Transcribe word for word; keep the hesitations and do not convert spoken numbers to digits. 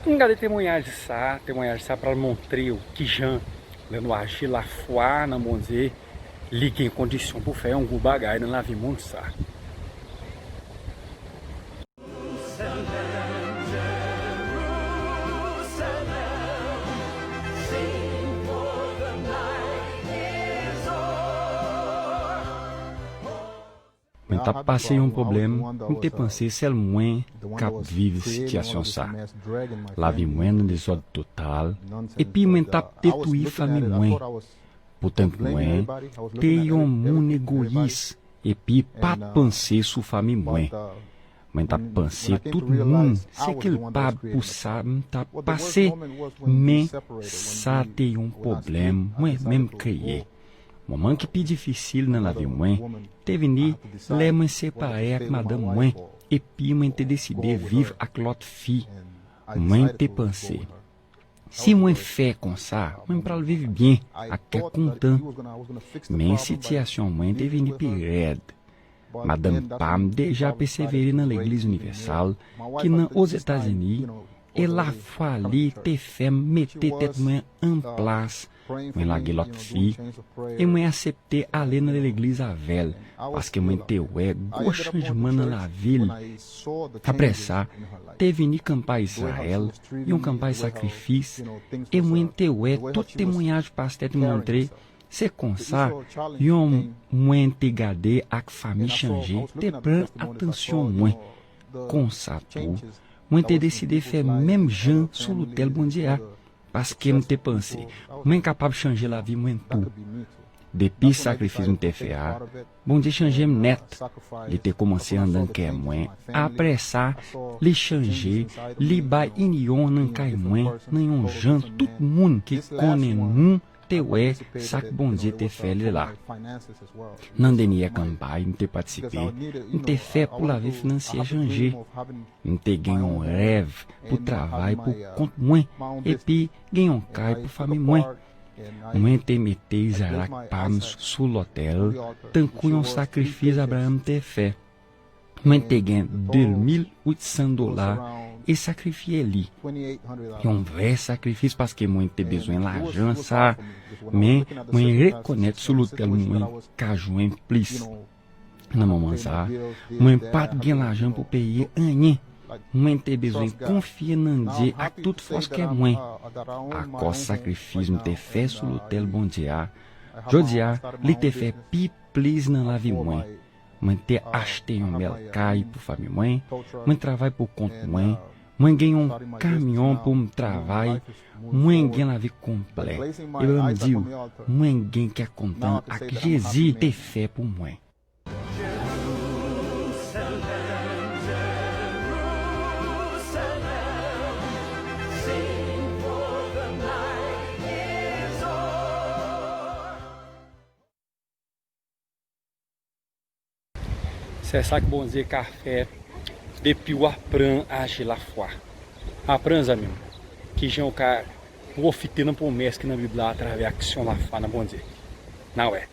Ann gade temwayaj sa, temwayaj sa pral montre w kijan lè nou aji lafwa nan Bondye, li gen kondisyon pou fè yon gwo bagay nan lavi moun sa. Mwen t ap pase yon pwoblèm, m te panse sèl mwen k ap viv sitiyasyon sa. Lavi mwen nan dezòd total, epi mwen t ap detwi fanmi mwen. Poutan mwen te yon moun egoyis, epi pa t panse sou fanmi mwen. Mwen t ap panse tout moun se kilpab pou sa m t ap pase, men sa te yon pwoblèm mwen menm kreye. Moman ki pi difisil nan lavi mwen te vini lè mwen separe ak madanm mwen, epi mwen te deside viv ak lòt fi. Mwen te panse, si mwen fè konsa, mwen pral viv byen ak kè kontan. Men sitiyasyon mwen te vini pi rèd. Madanm pa m deja pesevere nan Legliz Inivèsal ki nan Ozetazini, e lafwa li te fè m mete tèt mwen an plas. Mwen lage lòt fi, e mwen aksepte ale nan legliz avè l, paske mwen te wè gwo chanjman nan lavi l. Apre sa, te vini kanpay Izrayèl, yon kanpay sakrifis, e mwen te wè tout temwayaj pastè te montre. Se konsa, yon mwen te gade ak fanmi chanje te pran atansyon mwen. Konsa tou, mwen te deside fè menm jan sou lotèl Bondye a, paske m te panse mwen kapab chanje lavi mwen tou. Depi sakrifis m te fè a, Bondye chanje m nèt. Li te kòmanse anndan kè mwen. Apre sa, li chanje, li bay inyon nan kay mwen, nan yon jan tout moun ki konnen nou te wè sa k Bondye te fè li la. Nan dènyè kanpay m te patisipe, m te fè pou lavi finansyè chanje. M te gen yon rèv pou travay pou kont mwen, epi gen yon kay pou fanmi mwen. Mwen te mete Izarak pa m sou lotèl, tankou yon sakrifis Abraram te fè. Mwen te gen de mil uit san dola e sakrifye li. Yon vrè sakrifis, paske mwen te bezwen lajan sa, men mwen rekonèt sou lotèl mwen ka jwenn plis. Nan moman sa, mwen pa t gen lajan pou peye anyen. Mwen te bezwen konfye nan Dye ak tout fòs kè mwen. Akòz sakrifis m te fè sou lotèl Bondye a, jodi a, li te fè pi plis nan lavi mwen. Mwen te achte yon bèl kay pou fanmi mwen. Mwen travay pou kont mwen. Mwen gen yon kamyon pou m travay. Mwen gen lavi konplè. E m di w, mwen gen kè kontan ak Jezi te fè pou mwen. Se sa k Bondye ka fè depi w aprann aji lafwa. Aprann, zanmi m, kijan w ka pwofite nan pwomès ki nan Bib la atravè aksyon lafwa nan Bondye. N a wè.